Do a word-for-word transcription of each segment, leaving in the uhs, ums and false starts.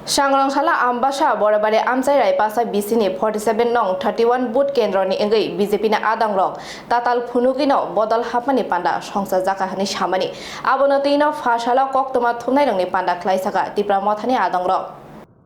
Sangrong sala Ambasa Borabari Amchai Raipasa B C ni forty seven nong thirty one booth kendro ni wngwi B J P ni adang rok tatal phunugwi no bodol hapmani panda songsa jaka hwnwi samani. Abono twi no pha salo koktwma thumnai rokni panda khlai saka Tipra Mothani adang rok.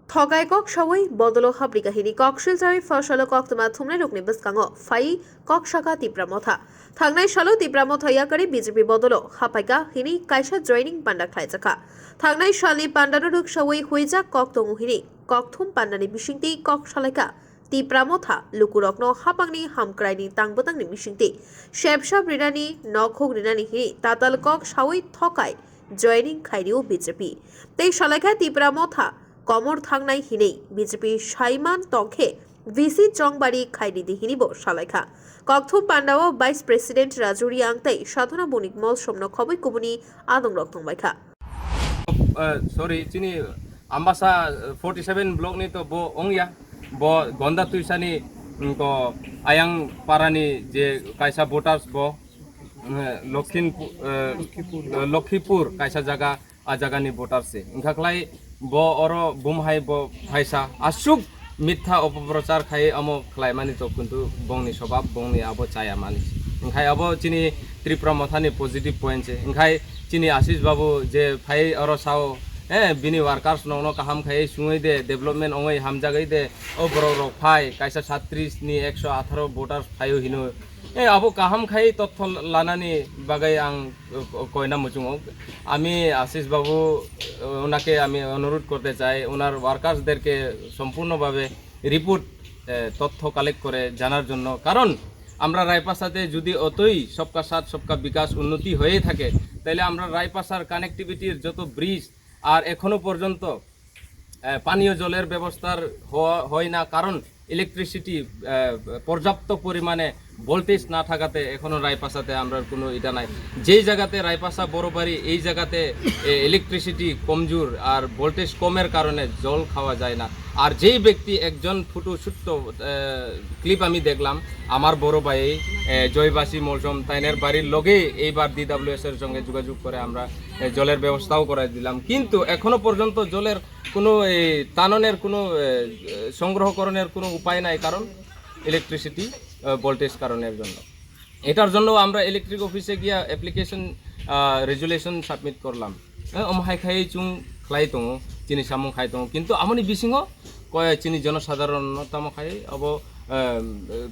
Thokai kok sawi bodolo hapri kahini kok silchari pha salo koktwma thumnai rokni bwskango phai kok saka Tipra Motha. Thangnai salo Tipra Motha yakari B J P bodolo haphaika hini kaisa joining panda khlaijakha. Thangnai salni pandano rwksawi huijak kok tongo hini kokthum pandani bisingtwi kok salaikha Tipra Motha lukurokno hapangni hamkraini tangbwtangni bisingtwi sepsap rinani nokhuk rinani hini tatal kok sawi thokai joining khainio B J P. Tei salaikha Tipra Motha komor thangnai hinwi B J P saiman tongkhe V C chongbari khairidi hinibo salaikha. Kokthum pandao Vice President Raju Riang tei Sadhana Bonik Molsomno khobwi kubuni adongrok tongbaikha. Eh, sorry, chini Ambasa, eh, forty seven block ni to bo ongya, bo Gonda Tuisani, mm, ko Ayang Parani je kaisa voters bo, eh, Lokhinpu-, eh, eh, Lokhipur kaisa jaga, a jagani voter se. Wngkha khlai bo oro bumhai bo phaisa aswk mitha opoprochar khai amo khlaimani to kintu bongni sobab, bongni abo chaya mani. Wngkhai abo chini Tripura Mothani positive point se. Wngkhai chini Ashish Babu je phai oro sao, eh, bini workers nokno kaham khai sungwi de, development ongwi hamjagwi de, o borok rok phai kaisa satris ni ekso atharo voters phaio hino. Eh, abo kaham khai totho lanani bagwi ang ক-, কয় না মুচুঙো। আমি আশিস বাবু, আহ, ওনাকে আমি অনুরোধ করতে চাই, ওনার ওয়ার্কার্সদেরকে সম্পূর্ণভাবে রিপোর্ট, আহ, তথ্য কালেক্ট করে জানার জন্য। কারণ আমরা রায়পাশাতে যদি অতই সবকা সাথ সবকা বিকাশ উন্নতি হয়ে থাকে, তাহলে আমরা রায়পাশার কানেক্টিভিটির যত ব্রিজ আর এখনো পর্যন্ত আহ, পানীয় জলের ব্যবস্থার হওয়া হয় না, কারণ ইলেকট্রিসিটি, আহ, পর্যাপ্ত পরিমাণে ভোল্টেজ না থাকাতে এখনো রায়পাশাতে আমরা কোনো এটা নাই। যেই জায়গাতে রায়পাশা বড় বাড়ি, এই জায়গাতে, এ, ইলেকট্রিসিটি কমজোর আর ভোল্টেজ কমের কারণে জল খাওয়া যায় না। আর যেই ব্যক্তি একজন ফটো ছোট্ট, আহ, ক্লিপ আমি দেখলাম, আমার বড় ভাই, এ, জয়বাসী মলসম তাইনের বাড়ির লগেই এইবার ডিডাব্লিউএস এর সঙ্গে যোগাযোগ করে আমরা, এ, জলের ব্যবস্থাও করে দিলাম, কিন্তু এখনো পর্যন্ত জলের কোনো এই টাননের কোনো, এ, এ, সংগ্রহকরণের কোনো উপায় নাই, কারণ ইলেকট্রিসিটি, এ, ভোল্টেজ কারণের জন্য। এটার জন্য আমরা ইলেকট্রিক অফিসে গিয়া অ্যাপ্লিকেশন, আ, রেজুলেশন সাবমিট করলাম। হ্যাঁ, ওম হাই খাই চুং খাই tongo, chini samung khai tongo, কিন্তু amoni bisingo koi chini jonosadharon no tamo khai abo, এ,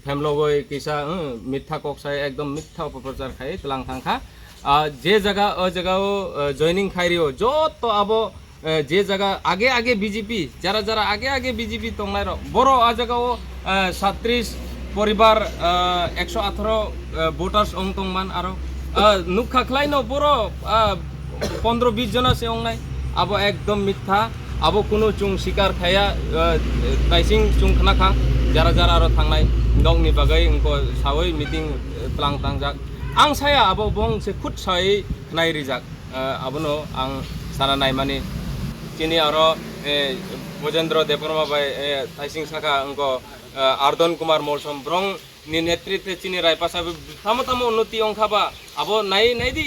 phemlogoi kisa, হুম, মিথ্যা kok sai ekdom মিথ্যা অপপ্রচার khai tlang thangkha. আহ, যে জায়গা, ও জায়গাও, আহ, জয়েনিং খাইরিও, যত আবো, আহ, যে জায়গা আগে আগে বিজেপি, যারা যারা আগে আগে বিজেপি টংনাইরো, বড় আ জায়গাও, আহ, সাতত্রিশ পরিবার, আহ, একশো আঠারো, আহ, ভোটার্স অং টংমান আরো, আহ, নুখা খ্লাইনো বড়, আহ, পনেরো বিশ জন আছে অংনাই, আবো একদম মিথ্যা, আবো কোনো চুং স্বীকার খাইয়া, আহ, তাইসিং চুং খানাখা, যারা যারা আরো থাংনাই, নংনি বাগৈ, উনকো সাওই মিটিং, আহ, Planck tangjak. Ang saya abo bong se khut sai khnai rijak, eh, abono ang sana naimani. Chini aro, eh, Bojendro Debbarma bai, eh, taising saka wngko, eh, Ardon Kumar Molsom brong ni netritwe chini Raipasa tamo tamo unnoti wngkha ba abo nai nai di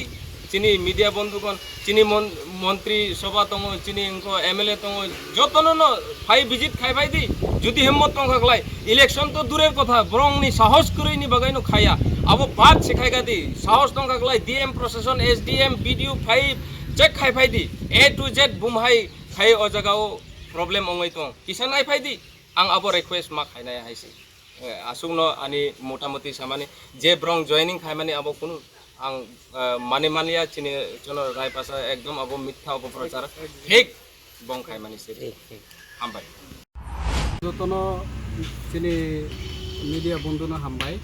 chini media bondhugon. Chini mon-, montri sobha tongo, chini wngkho M L A tongo, jotono no phai visit khai phai di. Jodi himmat tongkha khlai, election to durer kotha, borokni sahos kwrwini bagwi no khaiya. Abo bad se khai kha di, sahos tongkha khlai, D M proshashon, S D M, B D O phai check khai phai di. A to Z bumhai khai o jaga o problem ongoi tong. Kisa nai phai di, ang abo request ma khainai hai se. Eh, aswkno ani motamoti samani je brong joining khaimani abo kunu ang, eh, mani manya chini jono Raipasa ekdom abo mitha obo prochar fake bong khaimani se. Hambai. Jotono chini media bondhuno hambai.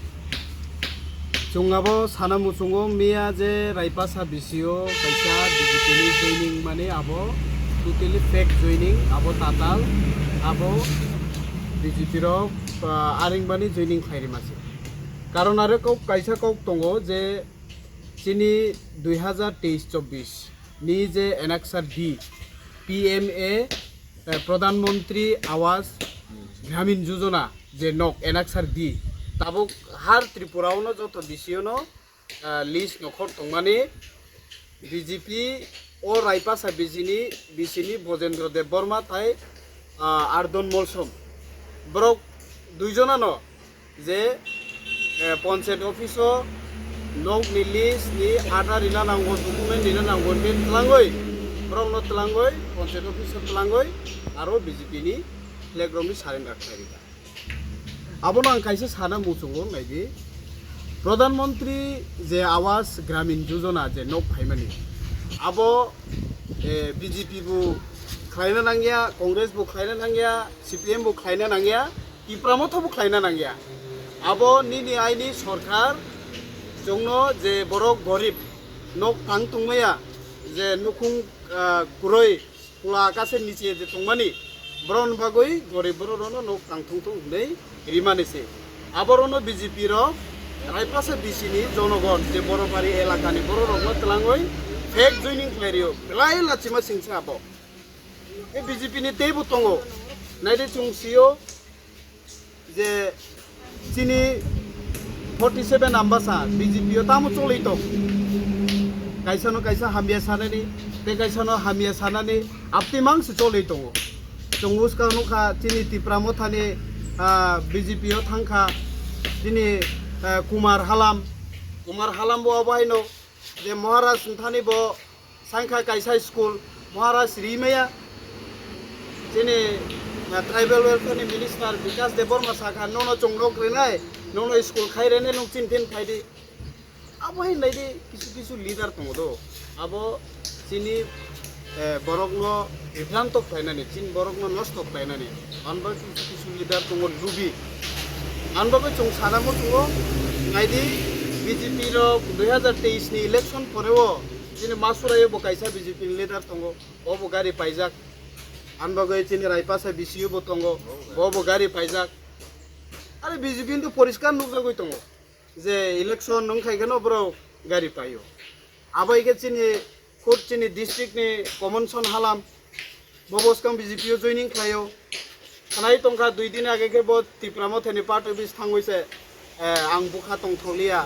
Chwng abo sana muchungo miya je Raipasa B C O kaisa B J P ni joining mani abo totally fake joining, abo tatal, abo B J P rok, ah, aringbani joining khlai rima se. Karon aro kok kaisa kok tongo je chini dui hazar teis chobbish ni je enaksar di P M A, eh, Pradhan Mantri Awas Gramin Yojana je nok enaksar di tabuk har Tripura o no joto B C O no ah, list nokhor tongmani B J P o Raipasa B C ni, B C ni Bojendro Debbarma tai ah, Ardon Molsom. Borok duijonano je, eh, panchayat office o nok ni list ni ada rina nango, document rina nango, hwnwi twlangwi, borokno twlangwi, panchayat office o twlangwi aro B J P ni flag rokni surrender khlai rikha. Abono ang kaisa sana muchungo, naidi, Pradhan Mantri je Awas Gramin Yojana je nok phaimani, abo, eh, B J P bo khlaina nangya, Congress bo khlaina nangya, C P M bo khlaina nangya, Tipra Motha bo khlaina nangya. Abo nini aini sorkar, chwngno je borok gorib nok tang tongmaya, je nukhung, ah, kwrwi, pula akase niche je tongmani, borokni bagwi gorib borokno nok tang thung thung hwnwi rimani se. Aborokno B J P rok Raipasa B C ni jonogon je Borobari elakani bororokno twlangwi fake joining khlai rio, belai lachima singsa abo. E B J P ni teibo tongo, naidi chwng sio je chini forty seven Ambasa B J P o tamo cholwi tong. Kaisa no kaisa hamya sanani, tei kaisa no hamya sanani apti mang se cholwi tongo. Chwng uskang nukha chini Tipra Mothani, ah, B J P o thangkha chini, ah, Kumar Halam. Kumar Halam bo abo haino je Maharaj thani bo sangkha kaisa school, Maharaj rimaya. Chini, ah, tribal welfare ni minister Bikas Debbarma sakha, "Nono chwng nok rinai, nono school khai rene, nwng chini phin phaidi." Abo hai naidi kisu kisu leader tongo do. Abo chini, eh, borokno bibranto khlainani, chini borokno nosto khlainani. Anba kisu kisu leader tongo lubi. Anba bai chwng sana muchungo, naidi B J P rok dui hazar teis ni election poreo chini Masurai bo kaisa B J P ni leader tongo. Bo bo gari paijak. Anba bai chini Raipasa B C O bo tongo. Bo bo gari paijak. Are B J P ni to poriskar nukjagwi tongo. Je election wng khai kheno borok gari paio. Abo hai khe chini khud chini district ni Common Son Halam, bo bwskang B J P o joining khlaio. Khnai tongkha dui din age khe bo Tipra Mothani party office thangwi se, eh, ang bwkha tongthokliya.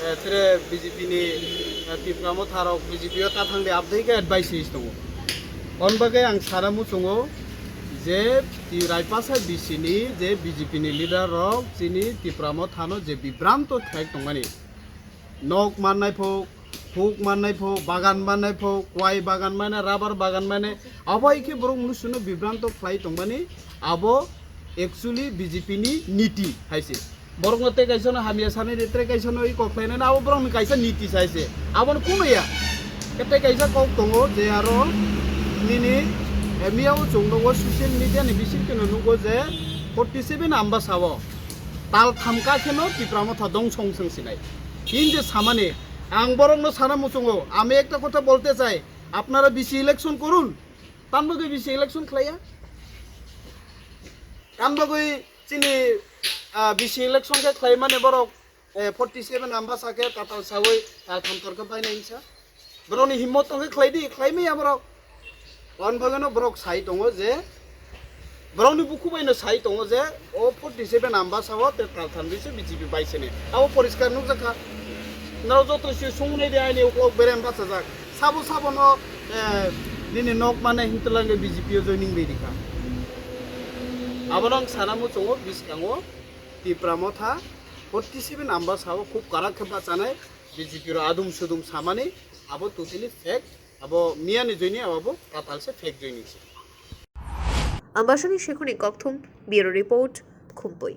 Eh, tere B J P ni, eh, Tipra Motha rok B J P o ta thangdi abdai khe advice tongo. On bagwi ang sana muchungo je Ti-, Raipasa B C ni je B J P ni leader rok chini Tipra Mothano je bibranto khlai tongmani, nok mannai pho, huk mannai pho, bagan mannai pho, kwai bagan mannai, rubber bagan mannai, abo hai khe borok mnusuno bibranto khlai tongmani, abo actually B J P ni niti hai se. Borokno tei kaisa no hamya sanai de, tei kaisa no i kok khlainai, abo borokni kaisa niti sai se. Abono kuno ya. Tei kaisa kok tongo je aro nini, eh, miyao chwng nogo social media ni bising kheno nugo je forty seven Ambasa o tal tham ka kheno Tipra Motha dong song song sinai. Hin je samani ang borokno sana muchungo, ami ekta kotha bolte chai, apnara B C election korun, tan bagwi B C election khlaiya? Tan bagwi chini, ah, B C election khe khlai mani borok, eh, forty seven Ambasa khe tatal sawi, ah, thamtor khe painai hinsa. Borokni himmot tongkhe khlai di, khlai maya borok. On bagwino borok sai tongo je, borokni bukhu baino sai tongo je, o forty seven Ambasa o te tal thanwi se B J P bai sene. Abo poriskar nukjakha. Norok joto si sung nai di aini uklok berem bachajak. Sabo sabo no, eh, nini nok mane hintulang B J P o joining bai rikha. Abono ang sana muchungo biskango Tipra Motha forty seven Ambasa o khub karak khe bachanai B J P ro adum sudum samani abo totally fake, abo miyani joini abo tatal se fake joini se. Ambasani Shekhuni Kokthum, Bureau Report, Khumpui.